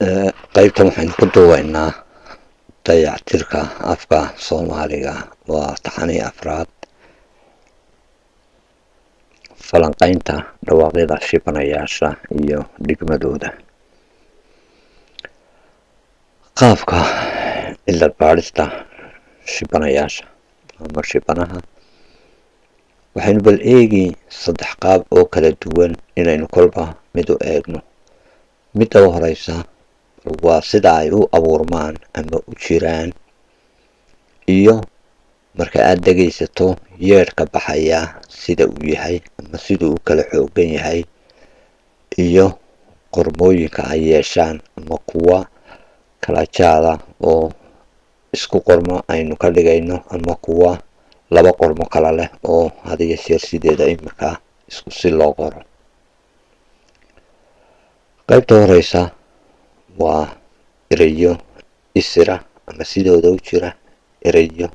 Qaybtan waxaynu ku duubaynaa dayactirka afka Soomaaliga. Waa taxanii afraad, falanqaynta dhawaaqyada shibanayaasha iyo dhigmadooda. Qaabka cilad baadhista shibanayaasha ama shibanaha, waxaynu bal eegi saddex qaab oo kala duwan inaynu kolba mid u eegno. Midda u horeysa waa sida ay u abuurmaan ama u jiraan, iyo marka aada dhegaysato yeedhka baxaya sida uu yahay ama siduu u kala xoogan yahay, iyo qormooyinka ay yeeshaan ama kuwa kala jaada oo isku qormo aynu ka dhigayno, ama kuwa laba qormo kala leh oo hadiyo jeer sideeda iminka isku si loo qoro. Qaybta horeysa waa ereyo isira ama sidooda u jira, ereyo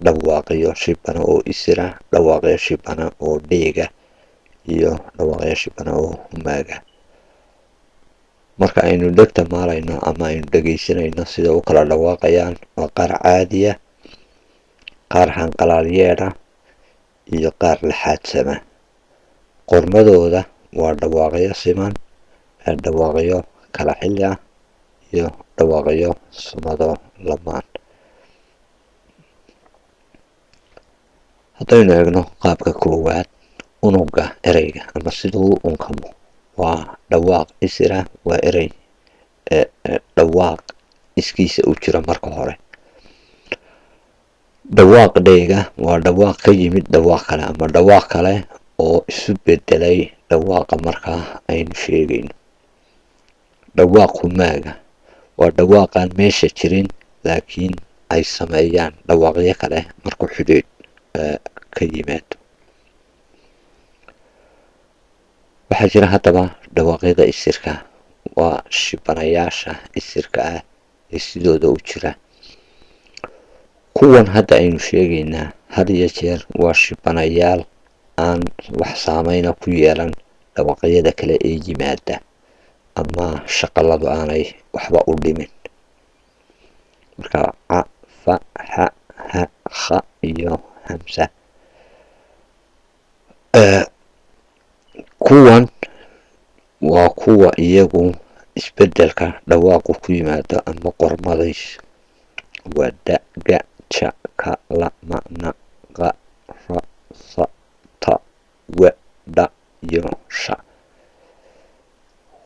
dhawaaqyo shibana oo isira, dhawaaqyo shibana oo dheega, iyo dhawaaqyo shibana oo humaaga. Marka aynu dhegta maalayno ama aynu dhegaysanayno sida u kala dhawaaqayaan, waa qaar caadiya, qaar hanqalaal yeedha, iyo qaar laxaadsama. Qormadooda waa dhawaaqyo siman, dhawaaqyo kala xilli ah, iyo dhawaaqyo sumado lamaan. Haddaynu eegno qaabka koowaad, unuga ereyga ama siduu u unkamo, waa dhawaaq isira, waa erey dhawaaq iskiisa u jira marka hore. Dhawaaq dheega waa dhawaaq ka yimid dhawaaq kale ama dhawaaq kale oo isu bedelay dhawaaqa markaa aynu sheegayno. Dhawaaq humaaga waa dhawaaqaan meesha jirin, laakiin ay sameeyaan dhawaaqyo kale markuu xidhiidh ka yimaado. Waxaa jira haddaba dhawaaqyada isirka, waa shibanayaasha isirka ah ee sidooda u jira. Kuwan hadda aynu sheegaynaa had iyo jeer waa shibanayaal aan wax saameyna ku yeelan dhawaaqyada kale ee yimaada, ama shaqaladu aanay waxba u dhimin. Marka ca, fa, xa, ha, kha iyo hamsa, kuwan waa kuwa iyagu isbedelka dhawaaqu ku yimaado ama qormadays. Waa da, ga, ja, ka, la, ma, na, qa, ra, sa, ta, wa, dha iyo sha.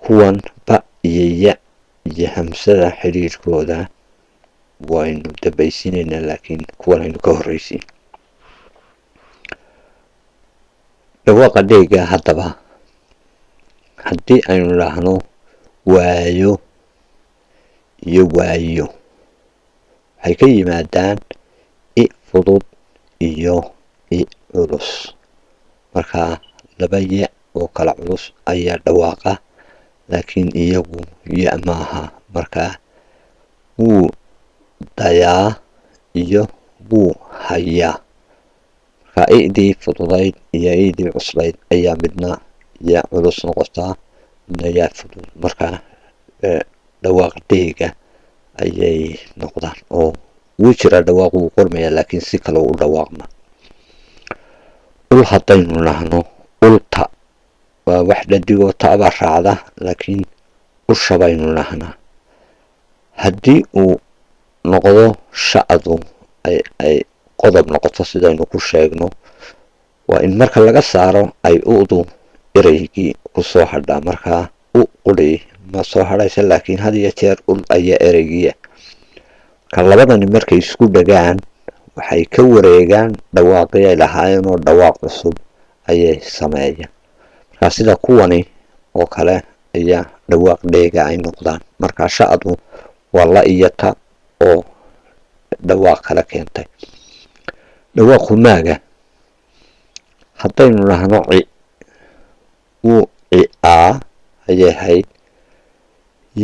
Kuwan ba iyo ya iyo hamsada xidhiidhkooda waynu dambaysiinaynaa, laakiin kuwan aynu ka horreysiin. Dhawaaqa dheega haddaba, haddii aynu idhaahno waayo iyo waayo, waxay ka yimaadaan i fudud iyo i culus. Markaa laba ya oo kala culus ayaa dhawaaqa, laakiin iyagu ya maaha. Markaa wuu dayaa iyo wuu hayaa. Markaa i'dii fududayd iyo i'dii cuslayd ayaa midna ya culus noqotaa, midna yaa fudud. Markaa dhawaaq dheega ayay noqdaan, oo wuu jiraa dhawaaq, wuu qormayaa, laakiin si kale u dhawaaqma. Ul haddaynu nahno, ulta waa wax dhadigoo ta'baa raacda, laakiin usha baynu nahnaa. Haddii uu noqdo shacdu ay qodob noqoto, sidaynu ku sheegno, waa in marka laga saaro ay u'du ereygii kusoo hadhaa. Markaa u quri ma soo hadhaysa, laakiin had iyo jeer ul ayaa ereygiia. Marka labadani markay isku dhagaan, waxay ka wareegaan dhawaaqii ay lahaayeen oo dhawaaq cusub ayay sameeyaan. Markaa sida kuwani oo kale ayaa dhawaaq dheega ay noqdaan. Markaa shacdu waa la iyo ta oo dhawaaq kala keentay. Dhawaaq humaaga, haddaynu dhahno ci, wuu ci'aa ayay ahayd,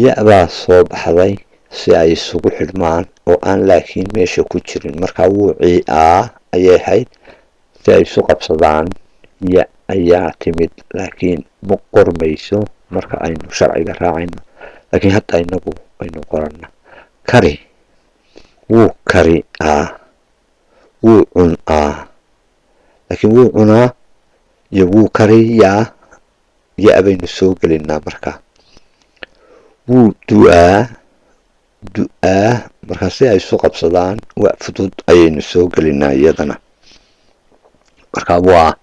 ya-baa soo baxday si ay isugu xidhmaan oo aan laakiin meesha ku jirin. Markaa wuu ci'aa ayay ahayd, si ay isu qabsadaan ya ayaa timid, laakiin ma qormayso marka aynu sharciga raacayno. Laakiin hadda inagu waynu qorannaa. Kari, wuu kariaa, wuu cunaa, laakiin wuu cunaa iyo wuu kariyaa ya baynu soo gelinaa. Markaa wuu du'aa, du'aa, markaa si ay isu qabsadaan wa fudud ayaynu soo gelinaa iyadana. Marka waa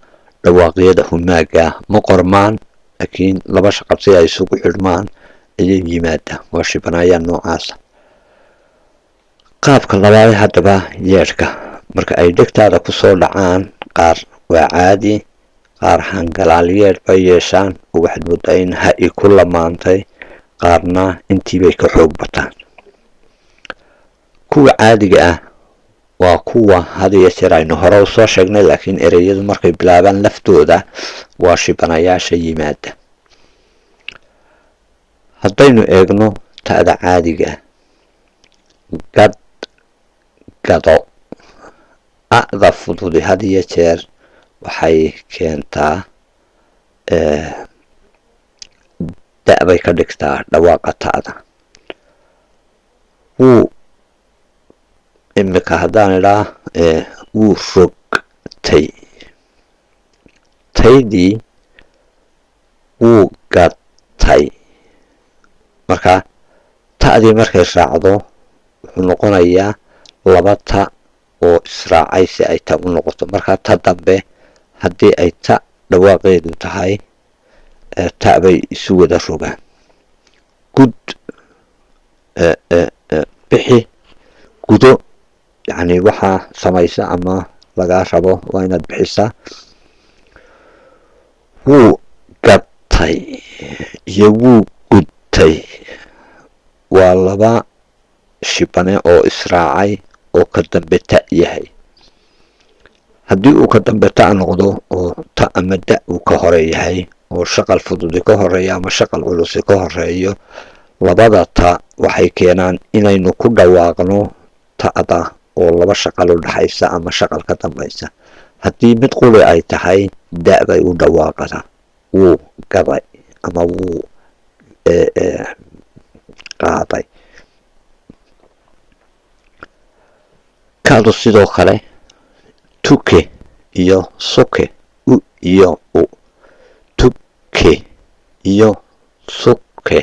dhawaaqyada humaaga, ma qormaan, laakiin laba shaqal si ay isugu xidhmaan ayay yimaadaan. Waa shibanaayaan noocaasa. Qaabka labaad haddaba yeedhka marka ay dhegtaada kusoo dhacaan, qaar waa caadi, qaar hangalaal yeedh bay yeeshaan oo waxaad moodaa in ha i ku lamaantay, qaarna intiibay ka xoog bataan. Kuwa caadiga ah waa kuwa had iyo jeer aynu hore usoo sheegnay, laakiin ereyadu markay bilaabaan laftooda waa shibanayaasha yimaada. Haddaynu eegno ta'da caadiga, gad, gado, a'da fududi had iyo jeer waxay keentaa da' bay ka dhigtaa dhawaaqa ta'da. Wuu imika haddaan idhaa wuu rogtay, taydii wuu gatay. Marka ta'dii markay raacdo wuxuu noqonayaa laba ta oo israacay si ay ta u noqoto. Markaa ta dambe haddii ay ta dhawaaqeedu tahay, ta bay isu wada rogaan. Gud, bixi, gudo, yacni waxaa samaysa ama lagaa rabo waa inaad bixisaa. Wuu gatay iyo wuu gudtay waa laba shibane oo israacay oo ka dambe ta yahay. Haddii uu ka dambe ta noqdo oo ta ama da uu ka hore yahay oo shaqal fududi ka horeeyo ama shaqal culusi ka horeeyo, labada ta waxay keenaan inaynu ku dhawaaqno ta'da oo laba shaqal u dhaxaysa ama shaqal ka dambaysa. Haddii mid quli ay tahay, da bay u dhawaaqadaa, wuu gaday ama wuu qaaday. Kaadu sidoo kale tuke iyo suke, u iyo u, tuke iyo suke.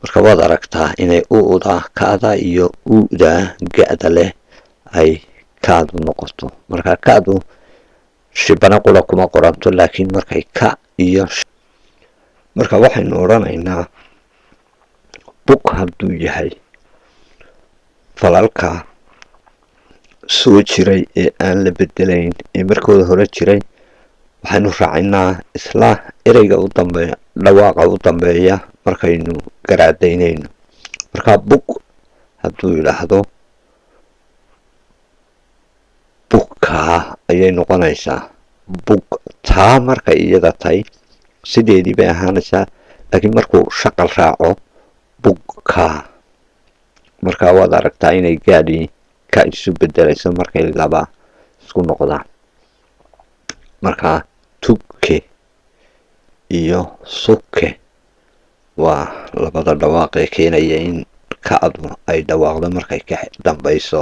Marka waad aragtaa inay u'da ka'da iyo u'da ga'da leh ay kaadu noqoto. Marka ka'du shibano qura kuma qoranto, laakiin markay ka iyo marka waxaynu odhanaynaa bug hadduu yahay falalka soo jiray ee aan la bedelayn ee markooda hore jiray, waxaynu raacinaa isla ereyga u dambeeya, dhawaaqa u dambeeya markaynu garaadaynayno. Marka bug hadduu yidhaahdo bugkaa ayay noqonaysaa. Bug taa markay iyada tahay sideedii bay ahaanaysaa, laakiin markuu shaqal raaco bugkaa, marka waad aragtaa inay gaadhii ka isu bedelayso markay laba isku noqdaan. Marka tuke iyo suke waa labada dhawaaq ee keenaya in ka'du ay dhawaaqdo markay ka dambayso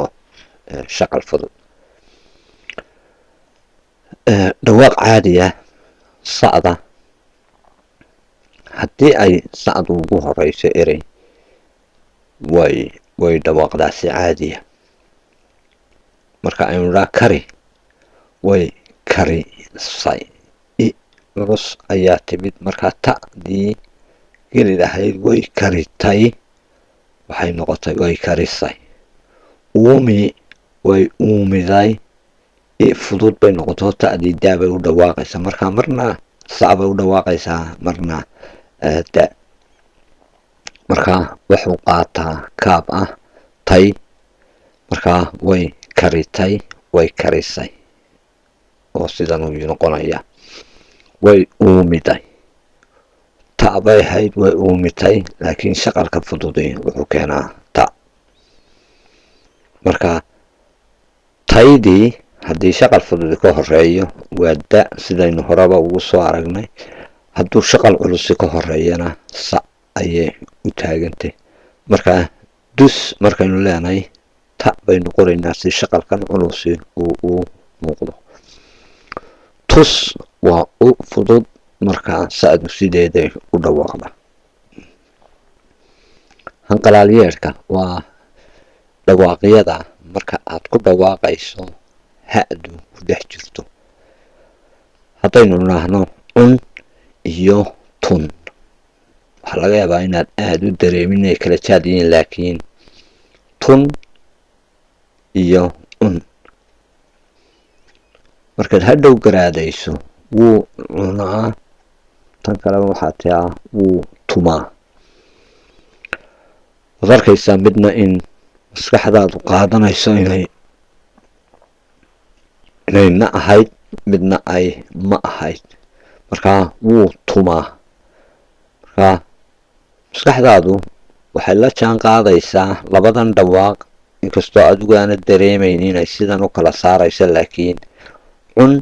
shaqal fudud. Dhawaaq caadiya sa'da, haddii ay sa'du ugu horeyso erey, way dhawaaqdaa si caadiya. Marka aynu idhaa kari, way karisay, i culus ayaa timid. Markaa ta'dii geli lahayd way karitay waxay noqotay way karisay. Uumi, way uumiday, i fudud bay noqoto, ta'dii daa bay u dhawaaqaysaa. Markaa marna sac bay u dhawaaqaysaa, marna da. Markaa wuxuu qaataa kaab ah tay. Markaa way karitay, way karisay oo sidan uu noqonayaa. Way uumiday, ta bay ahayd, way uumitay, laakiin shaqalka fududi wuxuu keenaa ta. Marka taydii haddii shaqal fududi ka horeeyo waa da, sidaynu horeba ugu soo aragnay. Hadduu shaqal culusi ka horeeyana sa. ayay u taagantay. Markaa dus markaynu leenahay, ta baynu qoraynaa si shaqalkan culusi uu u muuqdo. Tus waa u fudud, markaa sa'du sideeday u dhawaaqda. Hanqalaalyeedhka waa dhawaaqyada marka aad ku dhawaaqayso ha'du ku dhex jirto. Haddaynu idhaahno cun iyo tun, waxaa laga yaabaa inaad aada u dareemin inay kala jaad yihiin, laakiin tun iyo cun markaad hadhow garaadayso, wuu cunaa, tan kaleba waxaa tiaa wuu tumaa. Waad arkaysaa midna in maskaxdaadu qaadanayso inay na ahayd, midna ay ma ahayd. Markaa wuu tumaa, markaa maskaxdaadu waxay la jaan qaadaysaa labadan dhawaaq, inkastoo adigu aana dareemayn inay sidan u kala saarayso. Laakiin cun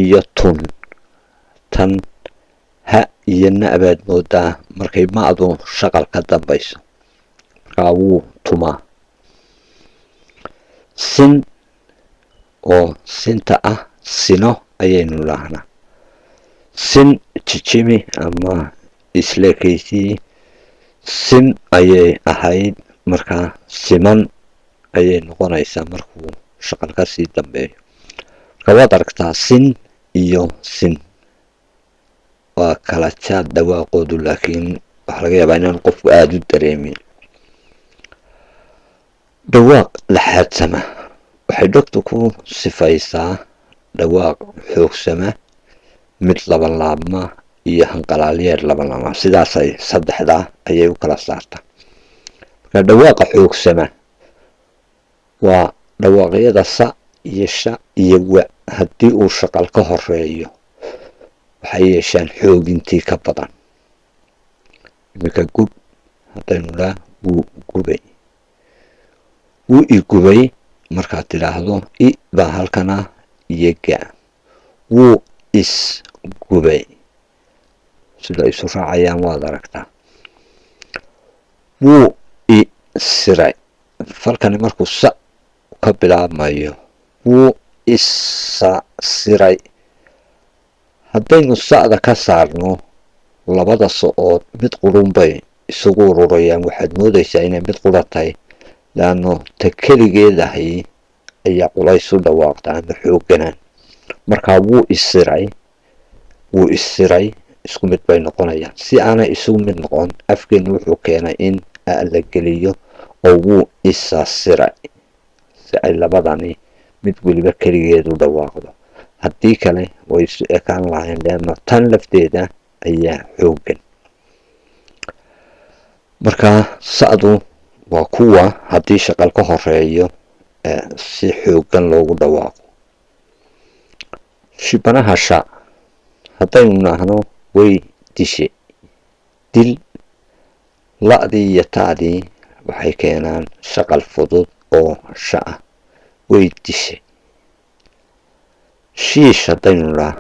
iyo tun, tan ha iyo na baad moodaa markay ma'du shaqal ka dambayso. Markaa wuu tumaa. Sin oo sinta ah, sino ayaynu idhaahnaa. Sin jijimi ama isleekaysii, sin ayay ahayd, markaa siman ayay noqonaysaa markuu shaqal ka sii dambeeyo. Marka waad aragtaa, sin iyo sin waa kala jaad dhawaaqoodu, laakiin waxaa laga yaabaa inaan qofku aada u dareemin. Dhawaaq laxaadsama waxay dhogtu ku sifaysaa dhawaaq xoogsama, mid labanlaabma iyo hanqalaalyeer labanlaabma. Sidaasay saddexdaa ayay u kala saartaa. Marka dhawaaqa xoogsama waa dhawaaqyada sa iyo sha iyo wa. Haddii uu shaqal ka horeeyo, waxay yeeshaan xoogintii ka badan. Iminka gub haddaynu dhaa, wuu gubay, wuu i gubay markaad tidhaahdo, i baa halkana iyo ga. Wuu is gubay, sida isu raacayaan waad aragtaa. Wuu i siray, falkani markuu sa ka bilaabmayo, wuu isa siray. Haddaynu sa'da ka saarno, labada so-ood mid qurun bay isugu ururayaan. Waxaad moodaysaa inay mid qura tahay, leanno ta keligeed ahi ayaa culays u dhawaaqda ama xoogganaan. Markaa wuu isiray, wuu isiray, isku mid bay noqonayaan. Si aanay isugu mid noqon, afkeenu wuxuu keenay in a la geliyo oo wuu isa siray, si ay labadani mid weliba keligeed u dhawaaqdo. Haddii kale way isu ekaan lahayn, leanna tan lafteeda ayaa xooggan. Markaa sa'du waa kuwa haddii shaqal ka horeeyo si xooggan loogu dhawaaqo. Shibanaha sha haddaynu nahno, way dishe, dil, la'dii iyo ta'dii waxay keenaan shaqal fudud oo sha ah, way dishe. Shiish haddaynu nidhaa,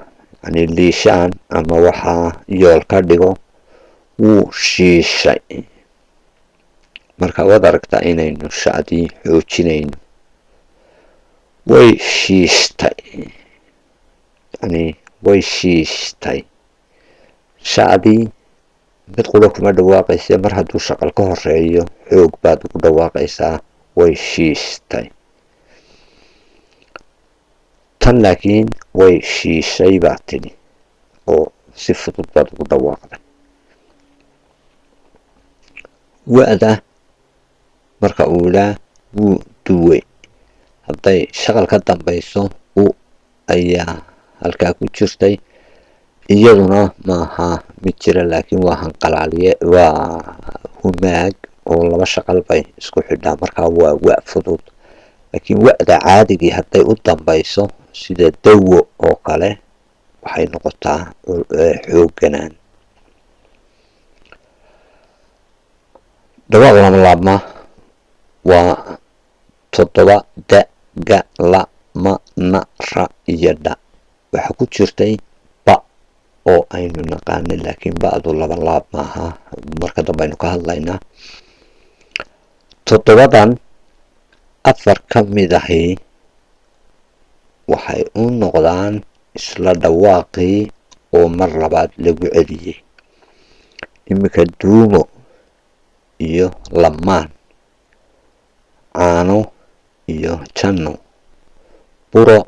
yani liishaan ama waxaa yool ka dhigo, wuu shiishay. Marka waad aragtaa inaynu sha'dii xoojinayno. Way shiishtay, yani way shiishtay, sha'dii mid qura kuma dhawaaqaysa. Mar hadduu shaqal ka horeeyo, xoog baad ugu dhawaaqaysaa, way shiishtay. Tan laakiin way shiishay baa tidhi oo si fudud baad ugu dhawaaqday. Wa'da marka uu idhaa wuu duway, hadday shaqal ka dambayso, u ayaa halkaa ku jirtay. Iyaduna maaha mid jira, laakiin waa hanqalaaliye, waa humaag oo laba shaqal bay isku xidhaa. Markaa waa wa fudud. Laakiin wa'da caadigii hadday u dambayso, sida dawo oo kale, waxay noqotaa xoogganaan. Dhawaaq lamalaabma waa toddoba: da, ga, la, ma, na, ra iyo dha. Waxaa ku jirtay ba. Oo aynu naqaanay, laakiin ba'du laban laab maaha. Marka dambe aynu ka hadlaynaa. Toddobadan, afar ka mid ahi waxay u noqdaan isla dhawaaqii oo mar labaad lagu celiyey. Iminka duumo iyo lamaan, caano iyo janno, buro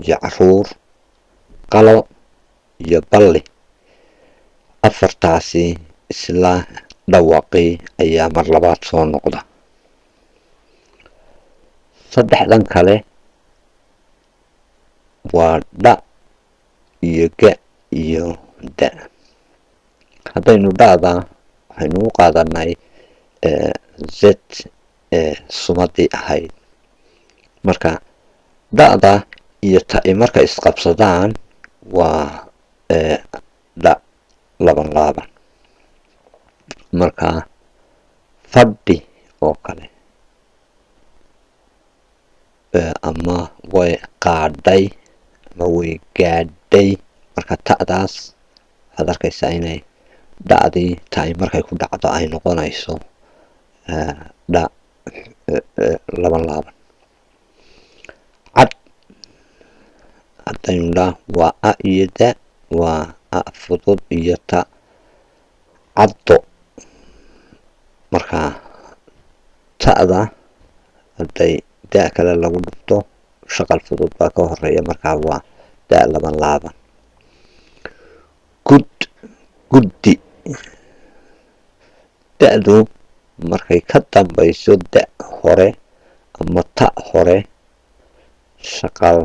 iyo caruur, qalo iyo balli, afartaasi isla dhawaaqii ayaa mar labaad soo noqda. Saddexdan kale waa dha iyo ga iyo da. Haddaynu dha'da waxaynu u qaadanay z ee sumadii ahayd. Marka dha'da iyo ta'i markay isqabsadaan waa dha laban laaban. Marka fadhi oo kale ama way qaadhay ama way gaadhay. Marka ta'daas waxaad arkaysaa inay dha'dii ta'i markay ku dhacdo ay noqonayso dha laban laaban. Cad haddaynu dhaa, waa a iyo da, waa a fudud iyo ta, caddo. Marka ta'da hadday da kale lagu dhufto, shaqal fudud baa ka horeeya, markaa waa da laban laaban. Gud, guddi, da'du markay ka dambayso da hore ama ta hore, shaqal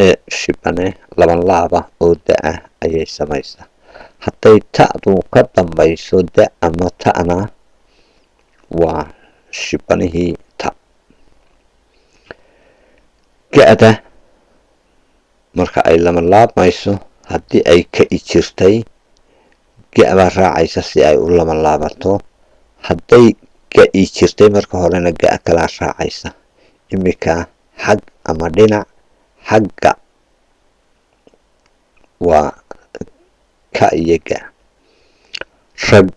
ee shibane laban laaba oo da-ah ayay samaysaa. Hadday ta'du ka dambayso da ama ta'na, waa shibanihii ta. Ga-da marka ay laban laabmayso, haddii ay ka-i jirtay, ga baa raacaysa si ay u laban laabato. Hadday ga-i jirtay marka horena, ga kalaa raacaysa. Iminka xag ama dhinac, xagga waa ka iyo ga. Rag,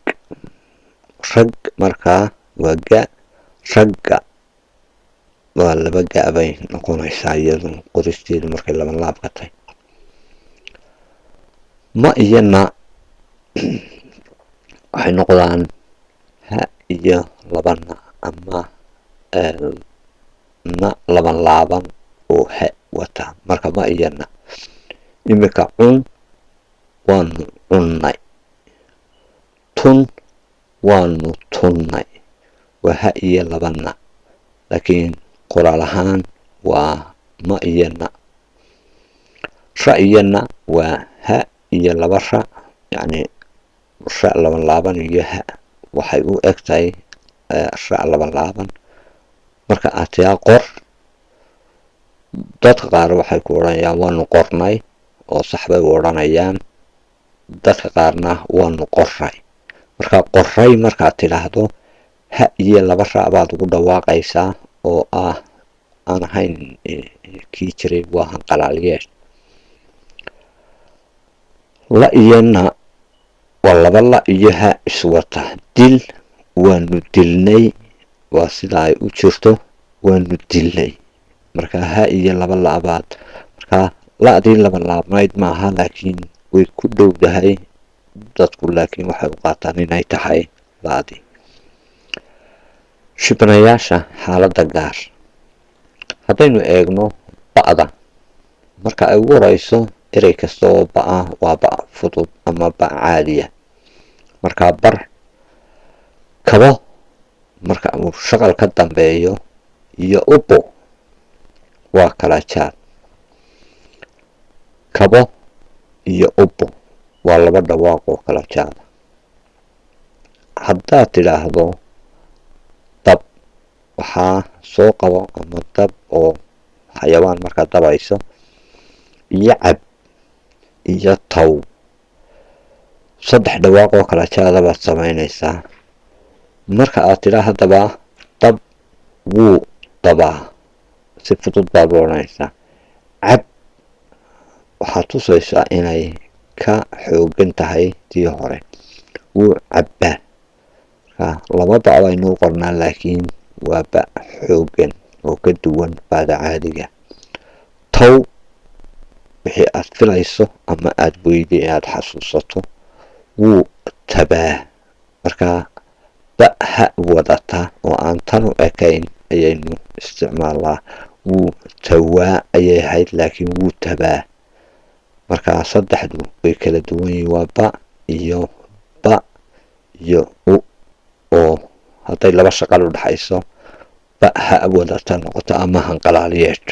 rag markaa waa ga, ragga waa laba ga bay noqonaysaa iyadu qoristeedu markay laban laabka tahay. Ma iyo na waxay noqdaan ha iyo laba na ama na laban laaban oo ha wata. Marka ma iyo na, iminka cun, waanu cunnay, tun, waanu tunnay, waa ha iyo laba na, laakiin qoraal ahaan waa ma iyo na. Ra iyo na waa ha iyo laba ra, yacni ra laban laaban iyo ha, waxay u eg tahay ra laban laaban. Marka aad tiraa qor, dadka qaar waxay ku odhanayaan waanu qornay, oo sax bay u odhanayaan. Dadka qaarna waanu qoray. Marka qoray markaad tidhaahdo, ha iyo laba ra baad ugu dhawaaqaysaa oo ah aan ahayn kii jiray, waa hanqalaalyeed. La iyo na waa laba la iyo ha iswata. Dil, waanu dilnay, waa sida ay u jirto, waanu dilnay. Marka ha iyo laba laabaad, marka la-dii laba laabnayd maaha, laakiin way ku dhowdahay dadku, laakiin waxay u qaataan inay tahay la-dii. Shibanayaasha xaaladda gaar haddaynu eegno, ba'da marka ay ugu horeyso erey kasta oo ba-ah waa ba fudud ama ba caadiya. Markaa bar, kabo marka uu shaqal ka dambeeyo iyo ubo waa kala jaad. Kabo iyo ubo waa laba dhawaaq oo kala jaada. Haddaad tidhaahdo dab, waxaa soo qabo ama dab oo xayawaan markaad dabayso, iyo cab iyo taw, saddex dhawaaq oo kala jaada baad samaynaysaa. Marka aad tidhaa haddaba dab wuu dabaa, si fudud baad u odhanaysaa. Cab waxaad tusaysaa inay ka xoogan tahay tii hore. Wuu cabbaa, marka laba ba' baynu u qornaa, laakiin waa ba xoogan oo ka duwan ba'da caadiga. Tow, wixii aad filayso ama aada weyday ee aada xasuusato. Wuu tabaa, markaa ba ha wadata oo aan tan u ekayn ayaynu isticmaalnaa. Wuu tawaa ayay ahayd, laakiin wuu tabaa. Markaa saddexdu way kala duwan yihiin, waa ba iyo ba iyo u, oo hadday laba shaqal u dhexayso ba ha wadata noqoto ama hanqalaaliyeed.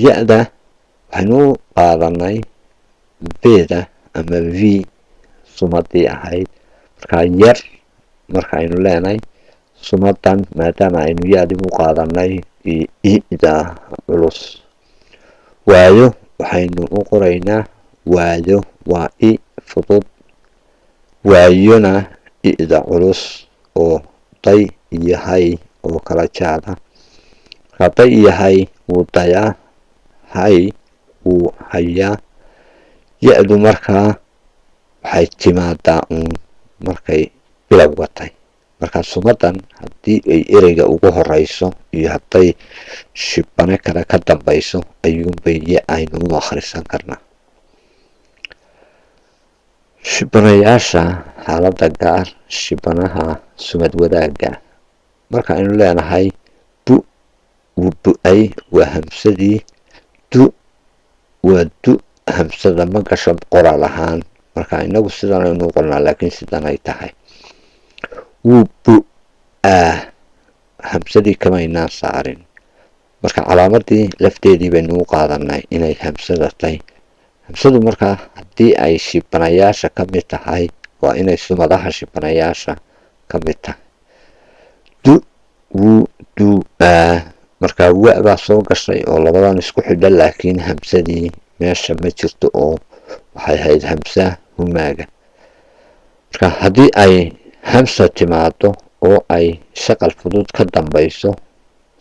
Ya-da waxaynu u qaadanay beda ama v sumadii ahayd. Markaa yar marka aynu leenahay sumadan, maadaama aynu ya-dii u qaadanay ida culus, waayo waxaynu u qoraynaa waayo waa i fudud, waayona i'da culus oo day iyo hay oo kala jaada. Markaa day iyo hay wuu dayaa, hay wuu hayaa. Ya-du markaa waxay timaadaa uun markay bilowga tahay. Markaa sumadan haddii ay ereyga ugu horeyso iyo hadday shibane kale ka dambayso ayuunbay ya aynu u akhrisan karnaa. Shibanayaasha xaaladda gaar, shibanaha sumad wadaagga. Marka aynu leenahay bu, wuu bu-ay, waa hamsadii. Du waa du, hamsada ma gasho qoraal ahaan. Marka inagu sidan aynu u qornaa, laakiin sidan ay tahay. Wuu bu-aa, hamsadii kamaynaan saarin. Marka calaamadii lafteedii baynu u qaadanay inay hamsada tahay. Hamsadu markaa haddii ay shibanayaasha ka mid tahay, waa inay sumadaha shibanayaasha ka mid tahay. Du wuu du-aa, markaa wa baa soo gashay oo labadan isku xidha, laakiin hamsadii meesha ma jirto oo waxay ahayd hamsa humaaga. Marka haddii ay hamsa timaado oo ay shaqal fudud ka dambayso,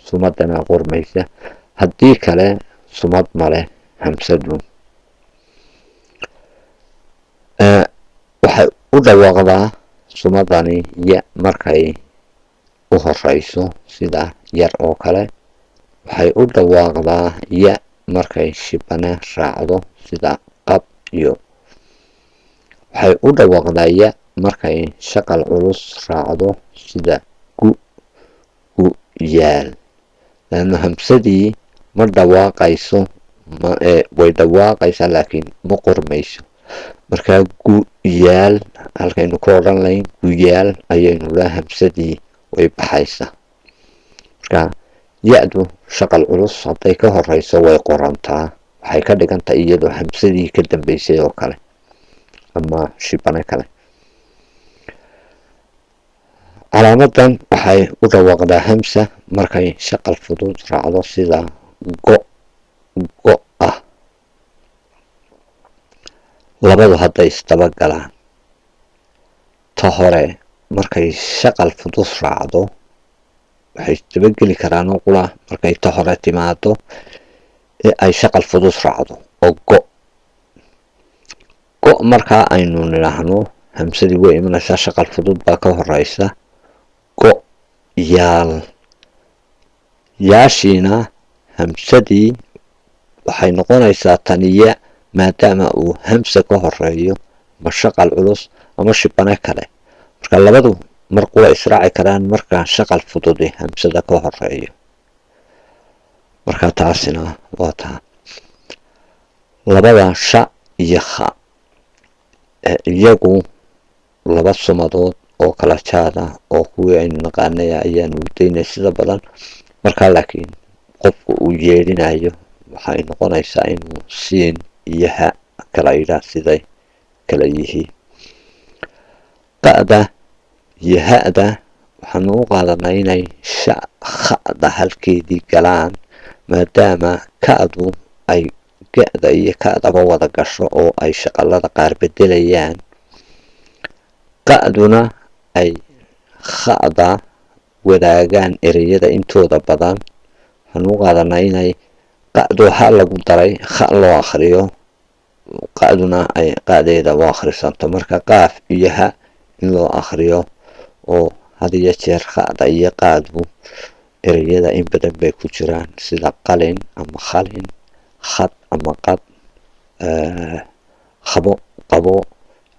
sumadana qormaysa. Haddii kale sumad male hamsadu. Waxay u dhawaaqdaa sumadani ya markay u horeyso, sida yar oo kale. Waxay u dhawaaqdaa ya markay shibane raacdo, sida qab iyo. Waxay u dhawaaqdaa ya markay shaqal culus raacdo, sida gu, gu yaal. Laanna hamsadii ma dhawaaqayso, way dhawaaqaysaa laakiin ma qormayso. Markaa guyaal halkaynu ka odhan lahayn guyaal ayaynu la hamsadii way baxaysaa. Marka ya-du shaqal culus hadday ka horeyso way qorantaa, waxay ka dhigantahay iyadoo hamsadii ka dambeysay oo kale ama shibane kale. Calaamadan waxay u dhawaaqdaa hamsa markay shaqal fudud raacdo, sida go, go ah. Labadu hadday isdaba galaan, ta hore markay shaqal fudud raacdo waxay isdabageli karaan oo qura markay ta hore timaado ee ay shaqal fudud raacdo oo go, go. Markaa aynu nidhaahno hamsadii way imanaysaa, shaqal fudud baa ka horeysa. Go yaal, yaashiina hamsadii waxay noqonaysaa taniya, maadaama uu hamsa ka horeeyo ama shaqal culus ama shibane kale. Marka labadu mar qura israaci karaan marka shaqal fududi hamsada ka horeeyo. Marka taasina waa taa. Labada sha iyo kha iyagu laba sumadood oo kala jaada oo kuwii aynu naqaanay ayaanu daynay sida badan. Markaa laakiin qofku uu yeedhinayo waxay noqonaysaa inuu siin iyo ha kala yidhaah siday kala yihiin. Qa'da iyo ha'da waxaanu u qaadanaa inay sha kha'da halkeedii galaan, maadaama ka'du ay ga'da iyo ka'daba wada gasho oo ay shaqalada qaar bedelayaan, qa'duna ay kha'da wadaagaan ereyada intooda badan. Waxaanu u qaadanaa inay Qa'du ha lagu daray kha loo akhriyo, qa'duna ay qa'deeda u akhrisanto. Marka qaaf iyo ha in loo akhriyo, oo had iyo jeer kha'da iyo qaadu ereyada in badan bay ku jiraan, sida qalin ama khalin, khad ama qad, khabo, qabo,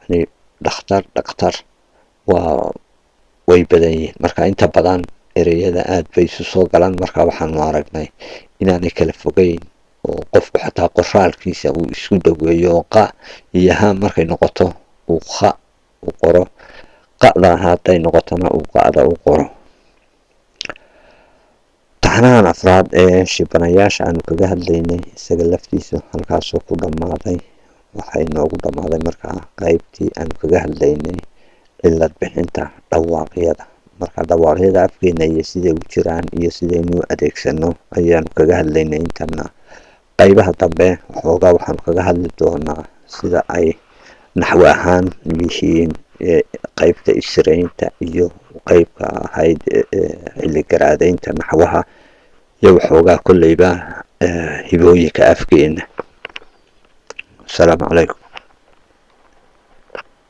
yani dhakhtar, dhaktar, waa way badan yihiin. Marka inta badan ereyada aada bay isu soo galaan. Marka waxaanu aragnay inaanay kala fogeyn, oo qofku xataa qoraalkiisa uu isku dhaweeyo, oo qa iyo ha markay noqoto uu kha u qoro, qa'da hadday noqotona uu qa'da u qoro. Taxanahan afraad ee shibanayaasha aanu kaga hadlaynay isaga laftiisu halkaasuu ku dhammaaday. Waxay noogu dhammaaday markaa qeybtii aanu kaga hadlaynay cilad bixinta dhawaaqyada. Marka dhawaaqyada afkeena iyo siday u jiraan iyo sidaynu u adeegsano ayaanu kaga hadlaynay intana. Qaybaha dambe waxoogaa waxaanu kaga hadli doonaa sida ay naxwi ahaan yihiin, qeybta israynta iyo qeybka ahayd xilligaraadeynta naxwaha iyo waxoogaa kolleyba hibooyinka afkeena. Asalaamu calaykum.